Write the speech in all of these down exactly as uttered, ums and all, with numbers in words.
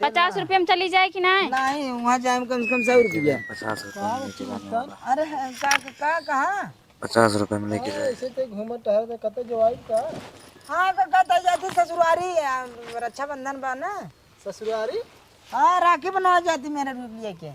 पचास रुपया में चली जाए कि नहीं? नहीं, वहाँ जाए में कम से कम सौ रुपया। पचास रुपया में लेके जाने वाला। अरे, का, का, का, कहाँ? पचास रुपया में लेके जाए। ऐसे तो घूमत टहरत, कतई जवाई का? हाँ, तो कहता जाती ससुरारी, आ, रक्षाबंधन बा ना। ससुरारी? हाँ, राखी बनवा जाती मेरे रूप लेके।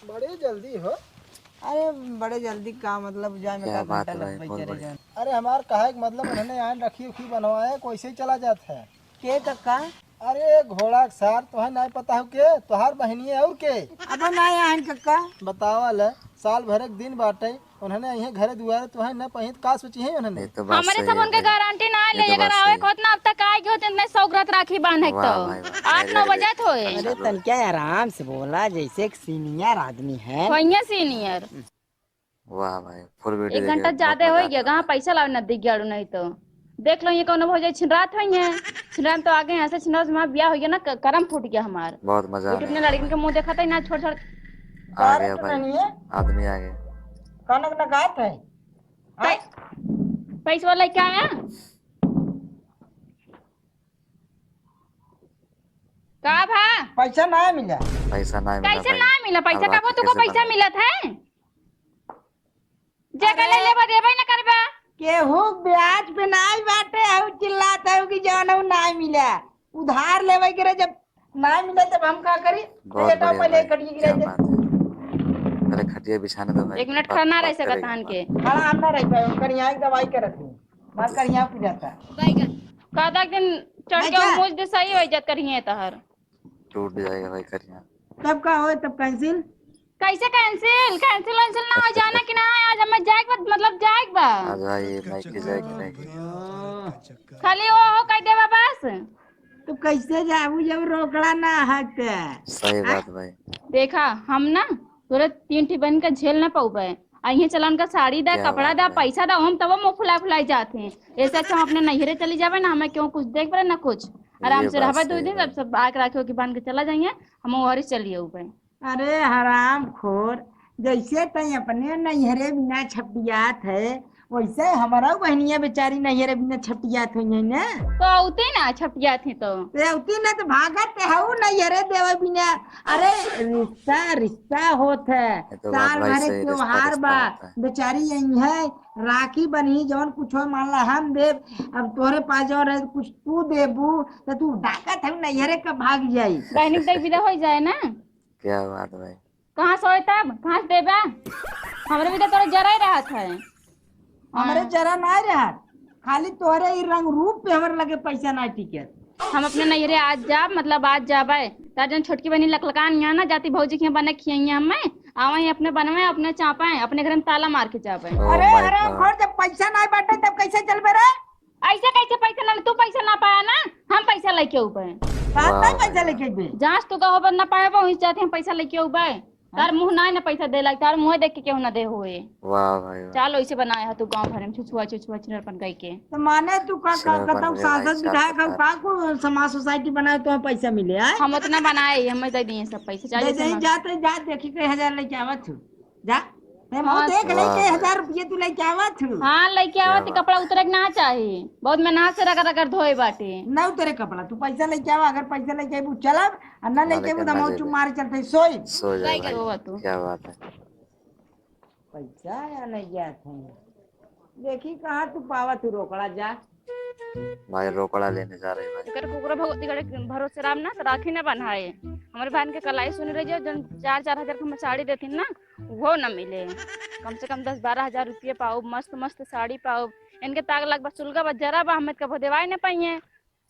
बड़ी जल्दी हो। अरे, बड़े जल्दी का मतलब, जाए में क्या का बात घंटा है भाई, लग बहुत पइते रहे बढ़िया। जान। अरे, हमार कहे के मतलब, उन्होंने यहाँ राखी उखी बनवाए, कैसे चला जात है? के कक्का? अरे, घोड़ा के सार, तोहे नाय पता हो के? तोहार बहिनी है और के? अब ना यहाँ कक्का। बतावा ले, साल भर एक दिन बाटे, उन्होंने यहीं घरे दुआरे तोहे न पहित का सोची है उन्होंने? ये तो बात हमरे सही सब है उनके भाई। गारंटी ना ये ले, तो अगर बात आवे सही है। होत ना अब तक आए के होत इतने सौ ग्रत राखी बांधे वाह तो। भाई वाह, आठ very नौ good। बजे तो होए। अरे, तनके आराम से बोला, जैसे एक senior आदमी है। वही senior। वाह भाई, full video एक देखे, घंटा बहुत ज्यादा मजा हो गया, आता कहाँ है। पैसा लावे ना दिख गया नहीं तो। देख लो, ये कौनो भौजाई छिनरात होई है। छिनरात तो आगे यहाँ से छिनरात से हमारा ब्याह हो गया ना, क-, करम फूट गया हमार। बहुत मजा आ गया। लड़किन के मुंह देखा था ना, छोड़ छोड़। आ गया भाई, आदमी आ गया। कौन अपना गात है? पै-, पैसवा लेके आया? का भा? पैसा ना मिला। पैसा ना मिला कैसे भाई। ना मिला पैसा? अब कब आखिर तुमको कैसे पैसा बना? मिलत है? जेकर ले अरे। लेबा, देबे न करबा। केहू ब्याज पे नाई बाटे, हऊ चिल्लात हऊ कि जौन हऊ नाई मिला। उधार लेवे के रहे, जब नाई मिला तब हम का करी? बहुत बढ़िया पहले भाई, कटिए क्या गिरा दे। बात है। अरे खटिया बिछाने दो भाई, एक मिनट बात, खड़ा ना रह बात सकत करेंगे, हन के। बात। खड़ा हम ना रह पाए, करिया एक दवाई करत हूँ। मार करिया पी जाता। बैगन। का तक दिन चढ़ के अच्छा। मुझ दे सही हो जात करिए तहर। टूट जाएगा भाई करिया। तब का होए, तब cancel? कैसे cancel? Cancel वेंसिल ना हो जाना कि ना, आज हमें जाए के बा, मतलब जाए के बा। आज भाई नहीं की जाए कि नहीं की। खाली वो हो कह देबा बस। तो कैसे जाबू जब रोकड़ा ना हटे? सही बात भाई। देखा, हम ना तोरे तीन ठी बहन का झेल ना पउबे। आ इहे चला उनका साड़ी दा, क्या कपड़ा बात दा, है। पैसा दा, हम तब मुँह फुला फुलाई जात हैं। ऐसे अच्छा हम अपने नैहरे चली जाबे ना, हमें क्यों कुछ देख पड़े ना कुछ। आराम ये से बात रहबे दो सही दिन, है। जब सब आके राखी होके बांध के चला जाइए, हम वहरी चली अउबे। अरे हरामखोर, जैसे तई अपने नैहरे बिना छपटियात है, वैसे हमारा बहनिया बेचारी नैहरे बिना छपटियात होई है ना। तो औती ना छपटियात है तो। ते औती ना तो भागत ते हऊ नैहरे देवे बिना। अरे रिश्ता, रिश्ता होत है। ये तो बात साल भाई भरे सही, रिश्ता, त्योहार रिश्ता बा, होता है। बेचारी यही है, राखी बनी, जौन कुछ हो मान ला हम देब, अब तोहरे पास जौन रहे कुछ तू देबू, तो तू डाकत है नैहरे का भाग जाई। बहनी के विदा हो जाए ना। क्या बात भाई। कहाँ से होए तब? कहाँ से देबा? हमरे भी तो तोरे जरा ही रहत है। हमरे हाँ। जरा ना रहत, खाली तोहरे ई रंग रूप पे हमरे लगे पैसा ना टिकत। हम अपने नैहरे आज जाब, मतलब आज जाबे। तार जन छोटकी बहनी लकलकान यहाँ ना जाती भौजी के यहाँ बने खियाइए हमें, आवे अपने बनवे, अपने चापे, अपने घर में ताला मार के जाबे। Oh अरे my अरे God। घर जब पैसा ना बाटे तब कैसे चलबे रे? ऐसे कैसे पैसा ना, तू पैसा ना पाया ना, हम पैसा लेके उबे। बात वाह, ना पैसा वाह। लेके उबे। जहाँ से तू कहो ना पाए, वहीं से जाते हम पैसा लेके उबे। तार मुँह ना, ना पैसा दे लाग, तार मुँह देख के केहू ना दे होए। वाह भाई, वाह। चाल, ऐसे बनाए है तू गाँव भर में छुछुआ, छुछुआ छिनरपन कह के। तो माने तू का, का, छिनरपन कतौ रे भाई, सांसद विधायक का, का को समाज सोसाइटी बनाए तो पैसा मिले, आय? हम उतना बनाए, हमें दे दिए सब पैसा, चालीस दे, हजार। जा, तो जा, देखी कई हजार लेके आवत हूँ। जा। मैं हाँ। देख ले, वाह। कई हजार रुपये तू लेके आवत हूँ। हाँ, लेके आवत, कपड़ा उतरे के ना चाही। बहुत मेहनत से रगड़ रगड़ धोए बाटे। ना उतरे कपड़ा, तू पैसा लेके आवा, अगर पैसा लेके आबू चलब, आ ना लेके आबू तो हम चुप मारे चलते सोई। सो जाए भाई। क्या बात है। पैसा या नहीं जात है। देखी कहाँ तू पावा तू रोकड़ा जा। भाई रोकड़ा लेने जा रहे हैं भाई। एकर कुकुरा भगवती गड़े भरोसे राम ना, तो राखी ना बन्हाए। हमरे बहन के कलाई सुन रही जो, जौन चार, चार हजार के हम साड़ी देथिन ना, वो ना मिले। कम से कम दस बारह हजार रुपये पाउब, मस्त मस्त साड़ी पाउब। इनके ताक लाग बा, सुलगा बा, जरा बा, हमें कबो देवाए ना पाइए।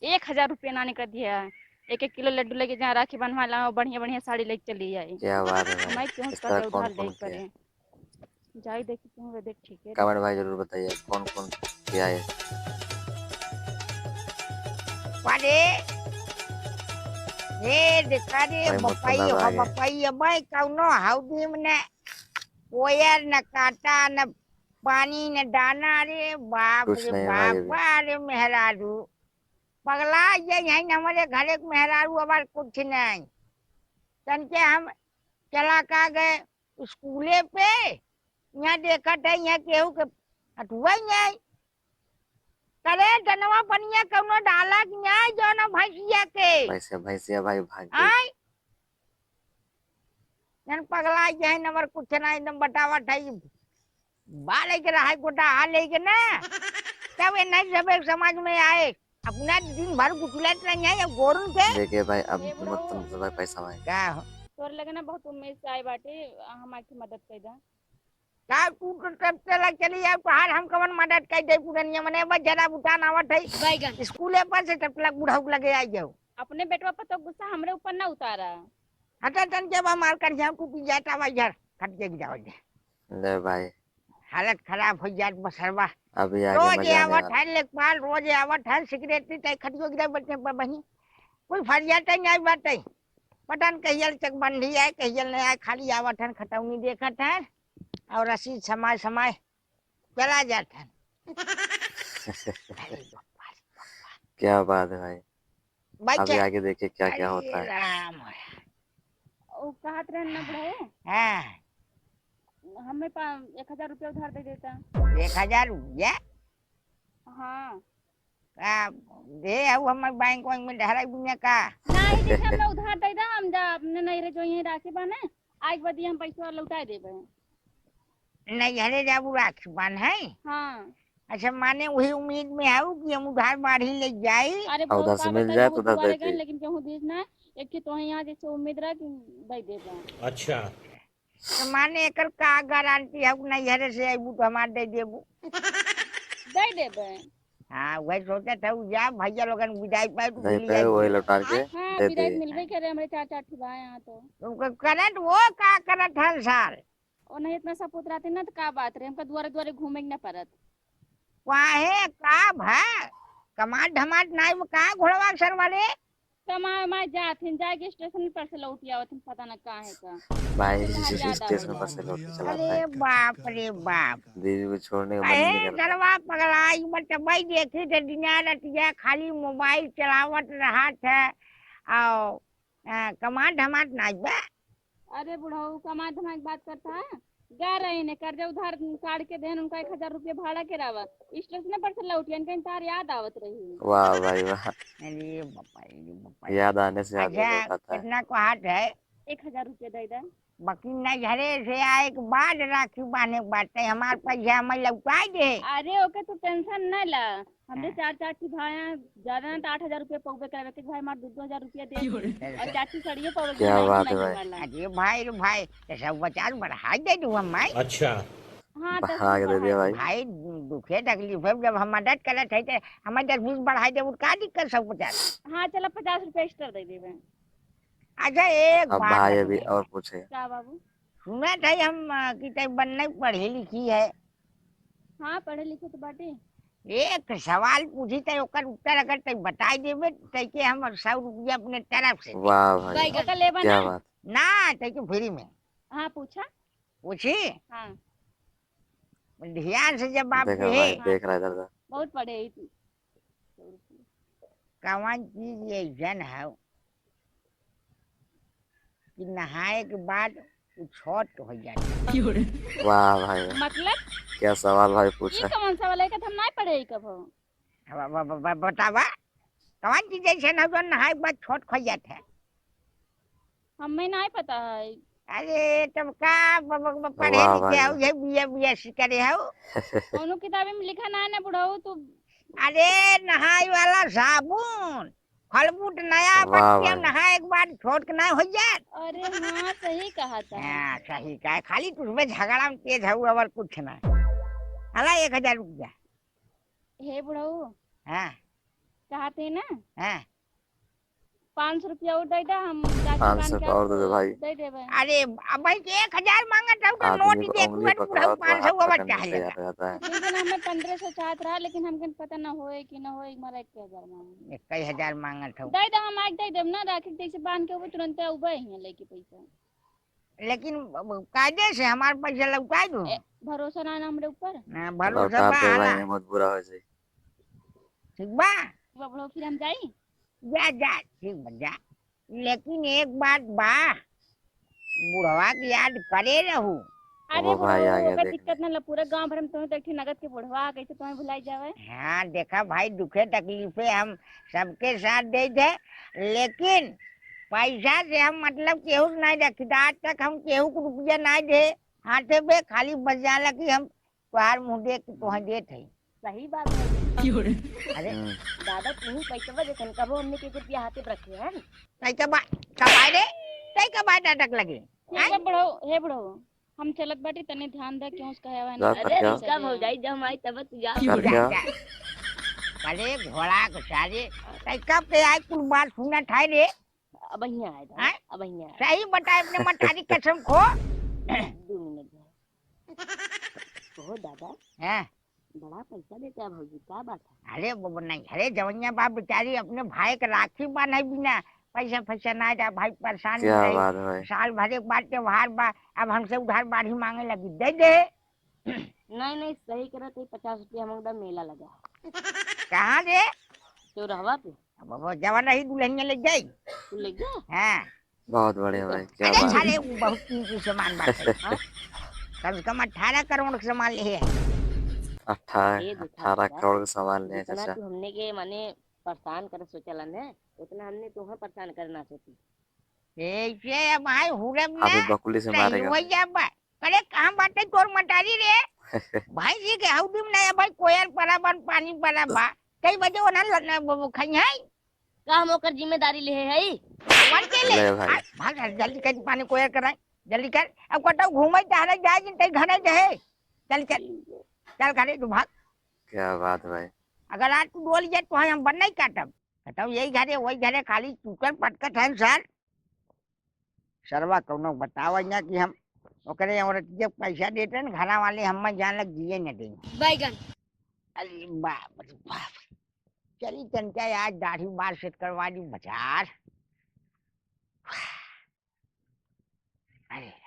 एक हजार रुपये ना निकल दिया। एक एक किलो लड्डू लेके जहाँ राखी बन्हवा ला, बढ़िया बढ़िया साड़ी लेके चली जाए। क्या बात है भाई। हमें क्यों इस तरह कौन उधार कौन देख पड़े। जाई देखी तुम वे देख ठीक है। कमेंट भाई जरूर बताइए कौन कौन किया है। अरे, हे देखा रे, भाई, मकई हो, मकई, भाई, कौनो हौदी में न कोयर, न कांटा, न पानी, न दाना। अरे बाप रे बाप, अरे मेहरारू, पगला जाई है हमरे घरे के मेहरारू, अब कुछ नहीं। तन के हम चला का गए स्कूले पे, यहाँ देखत है, यहाँ केहू के हटुआ ही नहीं। करे जनवा पनिया कौनो डाला कि नाहीं जौन भैंसिया के? भैंसिया, भैंसिया भाई भाग गई। आय? जन पगला गया है नंबर कुछ ना, एकदम बतावत है। बाले के रहा है गोटा हाल लेके ना। तब ये नहीं सब एक समाज में आए। अपना दिन भर गुटलत नहीं है, ये गोरुन के। देखिए भाई, अब ये मत बड़ो। तुम सब पैसा भाई। का हो? तोर लगे ना बहुत उम्मीद से आए बाटे, हम आके मदद कर दा। का तू तो तब चला चली जाओ, तोहार हम कवन मदद कर दे पुरनिया मने, बस जरा बुतान आवत है। बैगन। स्कूले पर से तब तक बुढ़ऊ लगे आ जाओ। अपने बेटवा पर तो गुस्सा हमरे ऊपर ना उतारा। हटा तन के बा मार कर जाओ, टूटी जाए, टावा इधर, खट के गिरावल जाए। ले भाई। हालत खराब हो जात बसरवा। अभी आगे रोज मजा आने आवत वाला। है लेखपाल, रोज आवत है, सिगरेट पीते खटियो गिरा बैठे पर बही। कोई फरियाते नहीं बाटे। पता न कहियल चकबंदी आए, कहियल नहीं आए, खाली आवत है, खतौनी देखत है और रसीद समय समय चला जात है। अरे बाप रे। क्या बात है भाई। भाई अभी क्या? आगे देखिए क्या क्या अरे होता है। राम। वो कहत रहे ना बुढ़ऊ, हाँ। हमें पा-, एक हजार रुपया उधार दे देता। एक हजार रुपया? हाँ। का दे हऊ हमर बैंक वैंक में धरा दुनिया का? नहीं, जैसे हम लोग उधार दे दा, हम जा अपने नैहरे जो यहीं राखी बाने, आज बदी हम पैसा लौटा देबे। नैहरे जाबू राखी बान है? हाँ। अच्छा, माने वही उम्मीद में हऊ कि हम उधार बाढ़ी ले जाई? अरे, और बहुत उधर से का मिल बताई, जाए तो बहुत उधर दुआरे देते। गए, लेकिन केहू दीस ना, एक ही तोहे यहाँ जैसे उम्मीद रहा कि दे देबे। अच्छा। तो माने एकर का गारंटी है कि नैहरे से अइबू तो हमार दे देबू? दे देबे। हाँ, वही सोचत है, जा भैया लोगन विदाई पाए तो नहीं भूल पे जाए। वही लौटा के हाँ, दे विदाई दे। मिलबे करे, हमरे चार चार ठो भाई यहाँ तो। तुमको करत वो का करत हर साल? ओ नहीं, इतना सपूत रहते ना तो का बात रहे, हमका दुआरे दुआरे घूमे के ना पड़त। काहे, का भा? कमात धमात नाई वो का घोड़वा सरवा रे? कमाए उमाए जात हिन, जाके स्टेशन पर से लौट आवत हिन, पता न काहे का। भाई, चल, हाँ, याद आ स्टेशन गया। पर से लौट के चला अरे था। बाप रे बाप। दीदी को छोड़ने का मन अरे नहीं करता। गलवा पगला, ई बचवाई देखी थे दिना रतिया खाली मोबाइल चलावत रहत है। आओ, आ, कमात धमात नाई बा। अरे बुढ़ऊ, कमात धमात बात करता है? गा रहे ने, कर्जा उधार काढ़ के देन उनका एक हजार रुपया भाड़ा के रावा। स्टेशन पर से लौटियन, कहीं तार याद आवत रही। वाह भाई वाह। अरे बापा रे, बापा रे। याद आने से आदमी अच्छा, लौटाता है। कितना को हाथ है? एक हजार रुपया दे दे। बकी नैहरे से आए के बाद राखी बांधे के बाद ते हमार पैसा हमें लौटा दे। अरे ओके तू टेंशन न ला, हमरे हाँ। चार चार ठो भाई हैं, ज्यादा ना तो आठ हजार रुपया पउबे करबे, एक एक भाई हमार दो दो हजार रुपया दे। क्यों रे? और चार ठो सड़ियो पउबे, क्या बात है भाई? अरे भाई रे भाई, तो सब बचार बढ़ाई दे दू हम भाई। अच्छा। हाँ, दस बढ़ा के दे दिया भाई। भाई, दुखे तकलीफ है, जब हम मदद करत है तो हमें दस बीस बढ़ाई दे, का दिक्कत सब बचार? हाँ, चला पचास रुपया extra दे देबे। अच्छा, एक अब बात भाई अभी बताइए। और पूछे। का बाबू? सुनत है हम, अ, कि तै बन्ने पढ़ी लिखी है। हाँ, पढ़े लिखे तो बाटे। एक सवाल पूछी तै ओकर उत्तर अगर तै बताई देबे, तै के हम सौ रुपया अपने तरफ से देब। वाह भाई, बैगन। ओकर लेबा क्या ना? बात। ना, तै के free में। हाँ, पूछा। पूछी? हाँ। ध्यान से जवाब देखा दे। भाई, देख रहा है इधर उधर। बहुत पढ़े ही तू। कवन चीज ऐसन है कि नहाए के बाद उ छोट हो जाता? वाह भाई, वाह। मतलब? क्या सवाल भाई पूछा। ये कौन सवाल है कि हम नहीं पढ़े ही कब हो? अब, अब, अब, अब बतावा, कवन चीज ऐसन है जो नहाए के बाद छोट हो जाता है? हमें नहीं पता है। अरे, तब का ब-, ब-, ब-, पढ़े वाह लिखे भाई। हो, ये B A, B S C करे हो? कौनो किताबे में लिखा ना है ना बुढ़ऊ, तू। अरे, नहाए वाला साबुन, खलबूट नया वाह बच्चे भाई। नहाए के बाद छोट के ना हो जात। अरे हाँ, सही कहा था। हाँ, सही कहा। खाली तुझमें झगड़ा में तेज हो और कुछ ना। हला एक हजार रुपया। हे बुढ़ऊ। हाँ। कहते ना? हाँ। पाँच सौ रुपया और दे दे, हम राखी पाँच सौ बांध के और दे दे आपको भाई। दे देबे। अरे, अब भाई के एक हजार मांगत हूँ तो आदमी नोट को देखू उंगली है, तो पकड़ाओ तो पाँच सौ हाथ वो पकड़ने बच्चा से है। याद रहता है। लेकिन हमें पन्द्रह सौ चाहत रहा, लेकिन हमके पता ना होए कि ना होए, एक मारा एक हजार मांगे। एक हजार मांगत हूँ। दे दे, हम आज दे देब ना, राखी के जैसे बांध के उबे तुरंत उबे ही लेके पैसा। लेकिन अब कायदे से हमार पैसा लौटा दू। ए, भरोसा ना, ना हमरे ऊपर। ना, भरोसा लौटा बा, दे भाई, हाला। नहीं बहुत बुरा हो जाए। ठीक बा? बबड़ो, फिर हम जाई? जा, जा, ठीक बा, जा। लेकिन एक बात बा, बुढ़वा के याद करे रहू। अरे वो भाई बुढ़ऊ, आ गया ओकर देखने। दिक्कत ना ला, पूरा गांव भर में तुम्हें तो एक ठे नगद के बुढ़वा आ गई, तो तुम्हें भुलाई जावे। हाँ, देखा भाई, दुखे तकलीफे हम सबके साथ दे दे, लेकिन पैसा से हम मतलब केहू से नहीं रखी। आज तक हम केहू को रुपया नहीं दे हाथे पे, खाली बस जाला कि हम तोहार मुंह देख के तोहे देत है। सही बात है। क्यों रे? अरे। हम्म। दादा, तू पैसा देते हैं, कबो हमने के रुपया हाथे पे रखे हैं? तई का बा-, कबाय रे, तई का बाय नाटक लगे? ठीक है बुढ़ऊ, हे बुढ़ऊ, हम चलत बाटी, तनी ध्यान दे, क्यों उसका है ना? अरे, रुका भौजाई, जब हम आई तब तू जा। जा, जा। अरे घोड़ा के सारे, तई कब के आई कुल बात सुनत है रे? अब हियाँ आए, हैं? अब हियाँ आए। सही बताए अपने मतारी कसम खो। दो मिनट भाई। ओहो दादा। हैं? बड़ा पैसा देता है भौजी, का बात है? अरे वो नहीं, अरे जवनिया बाप बेचारी अपने भाई के राखी बांधे बिना पैसा फैसा ना दे, भाई परेशान क्या रहे। बात है भाई? साल भर एक बार त्योहार बा, अब हमसे उधार बाढ़ी मांगे लगी, दे दे। नहीं, नहीं, सही करत है, पचास रुपया हम एकदम मेला लगा। कहाँ रे? चौराहवा पे। अब वो जवन रही दुल्हनिया ले जाई। तू ले गया? हाँ। बहुत बढ़िया भाई, क्या अरे बात है। साले, वो बहुत कीमती सामान बाटे। हाँ? कम से कम अठारह करोड़ के सामान ले है। अठारह, ये देखा अठारह भैया, करोड़ के सामान ले है, इतना चाचा। तू हमने के माने परेशान करे सोचला ने, उतना हमने तुम्हें परेशान करे ना सोची। ऐसे अब भाई हुरब अभी ना बकुली से मारेगा। वही अब करे कहाँ बाटे तोर मटारी रे? भाई जी के हौदी में नहीं है भाई, कोयल परा बन पानी परा बा। कई बजे वो ना ल-, न-, वो, वो खाई है? का हम ओकर जिम्मेदारी ले है? कौन के ले? ले भाई। आ, भाग, जल्दी कर, पानी कोयर कराए, जल्दी कर। अब कतौ घूमे टहरे जाए जिन तई घरे जाए। चल, चल, चल घरे तू भाग। क्या बात भाई। अगर आज तू डोल जाए तो हम बन नहीं काटब। कतौ यही घरे, वही घरे खाली चूकर पटकत है सर। सरवा कौनो बतावा ना कि हम ओकरे औरत के पैसा देते न, घरा वाले हम जान लग जिए न दें। बैगन। अरे बाप रे बाप। चली तनका आज दाढ़ी बाल सेट करवा दी बाजार। अरे।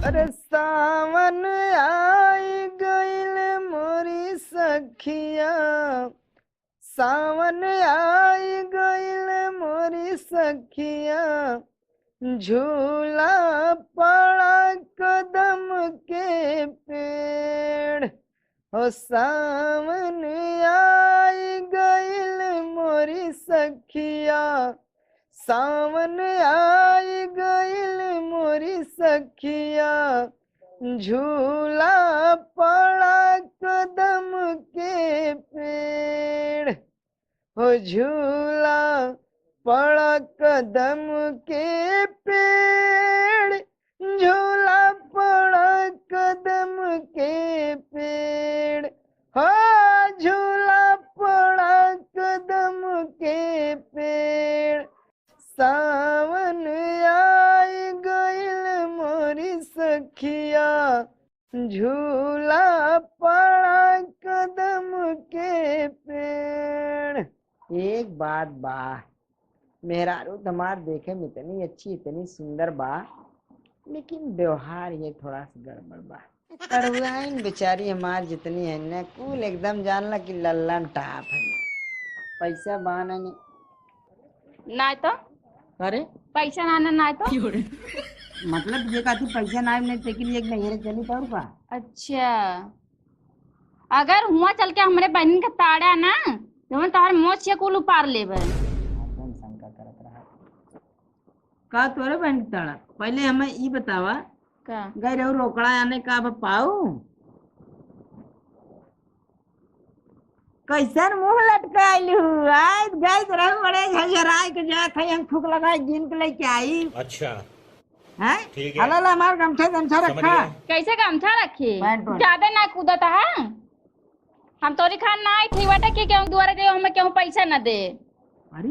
अरे सावन आई गइल मोरी सखिया, सावन आई गइल मोरी सखिया, झूला पड़ा कदम के पेड़। हो सावन आई गइल मोरी सखिया, सावन आई गइल मोरी सखिया, झूला पड़ा कदम के पेड़। हो झूला पड़ा कदम के पेड़, झूला पड़ा कदम के पेड़, हो झूला पड़ा कदम के पेड़। सावन आई गइल मोरी सखिया, झूला पड़ा कदम के पेड़। एक बात बा, मेहरारू त हमार देखे में इतनी अच्छी, इतनी सुंदर बा, लेकिन व्यवहार ये थोड़ा सा गड़बड़ बा। कड़ुआइन बेचारी हमार जितनी है न, कुल एकदम जानला कि लल्लन टाप है। पैसा बा ना ने। नाय तो? अरे? पैसा ना, ना, नाय तो? मतलब ये कहती पैसा ना, नहीं, लेकिन एक नैहरे चली तो और का? अच्छा। अगर हुआ चल के हमरे बहन का ताड़ा ना, तो हम तोहर मोछ ये कुल उपार लेबे। कौन शंका करत रहा? का तोरे बहन के ताड़ा? पहले हमें ई बतावा, का? गए रहू रोकड़ा आने का अब पाऊ? कैसन मुंह लटकाइल हूँ? आज गए रहू बड़े झझराए के जात है, हम थूक लगाए गिन के लेके आई। अच्छा। हैं? ठीक है। हला ला हमार गमछा गमछा समझ रखा। गया। कैसे गमछा रखी? पैंट वैंट। ज्यादा ना कूदत है। हम तोरी खान ना आई थी, बटे कि केहू दुआरे जाए, हमें केहू पैसा न दे। अरे?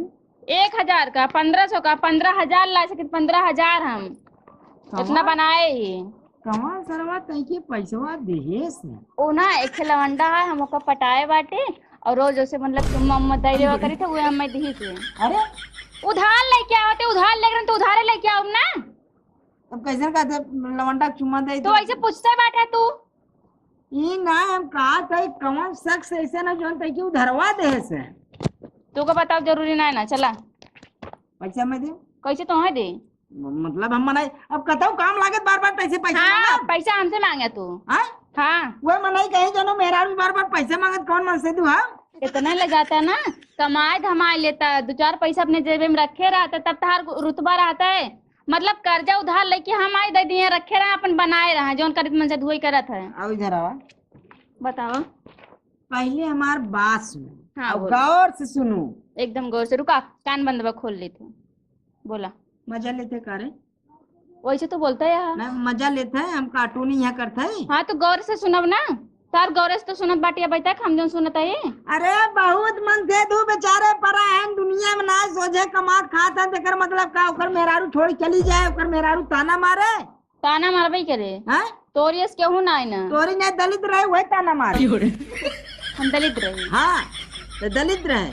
एक हजार का, पन्द्रह सौ का, पन्द्रह हजार ला सके, पन्द्रह हजार हम कहाँ? इतना बनाए ही। कहाँ सरवा तैके पैसवा देहे से? ओ ना, एक ठे लवंडा है, हम ओका पटाए बाटे, और रोज उसे मतलब चुम्मा उम्मा दे देवा करी थे, उहे हमें दिही से। अरे? उधार लेके आवते, उधार लेके रहन तो उधारे लेके आउब ना। तब कैसे कहते लवंडा के चुम्मा दे तो तो? ऐसे पूछते बाटे तू। ई ना, हम कहा था, कौन शख्स ऐसे ना जोन तैके उधरवा देहे से? तू को बताओ, जरूरी ना है ना, चला। पैसा मैं दे। कैसे तो है दे? म-, मतलब हम मनाई, अब कतौ काम लागत बार बार पैसे, पैसे हाँ, मांगत। पैसा हमसे मांगे तू। हाँ? हाँ। वो मनाई कहीं जनो मेहरारू बार बार पैसे मांगत, कौन मन से दू, हाँ? इतना ले जाता ना, कमाए धमाए लेता, दो चार पैसा अपने जेबे में रखे रहता, तब तहार रुतबा रहता है। मतलब कर्जा उधार लेके हम आई दे दिए, रखे रहा, अपन बनाए रहा, जौन करित मन से धोई करत है। आओ इधर आवा। बतावा। पहले हमार बात सुनो। हाँ, और बोलो। गौर से सुनो। एकदम गौर से। रुका, कान बंदवा खोल लेते। बोला। मजा लेते का रे? वैसे तो बोलता है। ना, मजा लेते हैं, हम कार्टून यहाँ करते हैं। हाँ, तो गौर से सुनब ना। तार गौर से तो सुनत बाटी, अब तक हम जौन सुनत है। अरे, बहुत मन से दू बेचारे परा हैं दुनिया में, ना सोझे कमात खात हैं, तेकर मतलब का ओकर मेहरारू छोड़ चली जाए, ओकर मेहरारू ताना मारे? ताना मारबे करे। हाँ? तोरी अस केहू ना है ना। तोरी नहीं दलित रहे, वही ताना मारे। हम दलित रहे। हाँ, तो दलित रहे,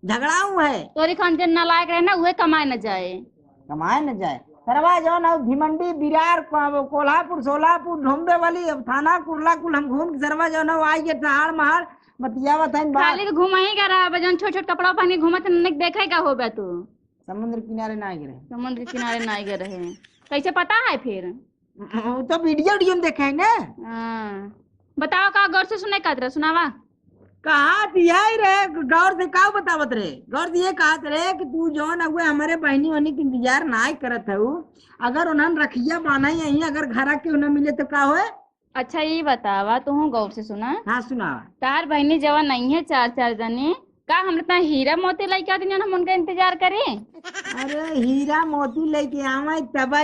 झगड़ाऊ है। तोरी खान जन नालायक रहे ना, उहे कमाए न जाए। कमाए न जाए। सरवा जौन हौ भिमंडी, बिरार, को-, कोल्हापुर, सोलापुर, ढोम्बे वाली, अब थाना, कुर्ला, कुल हम घूम के सरवा जौन हौ आई के टहाड़ महाड़ बतियावत हन बात। खाली तो घुमही का रहा, जौन छोट छोट कपड़ा पहन के घूमत हन, देखे का होबे तू? समुद्र किनारे ना गए रहे। समुद्र किनारे ना गए रहे। कैसे पता है फिर? वो तो वीडियो, वीडियो में देखे हैं ना। हाँ। बताओ का गौर से सुने का तरह सुनावा? कहा दिया ही रहे, गौर से का बतावत रहे? गौर से ये कहत रहे कि तू जौन अगुए हमारे बहनी वहनी के इंतजार ना करत हऊ, अगर उन्हन रखिया बान्हे यहीं, अगर घर के उन्हें मिले तो का होए? अच्छा, ई बतावा, तू गौर से सुना। हाँ, सुनावा। तार बहनी जवा नहीं है चार चार जनी, का हम इतना हीरा मोती लइके आती जौन हम उनका इंतजार करी? अरे, हीरा मोती लइके आवे तब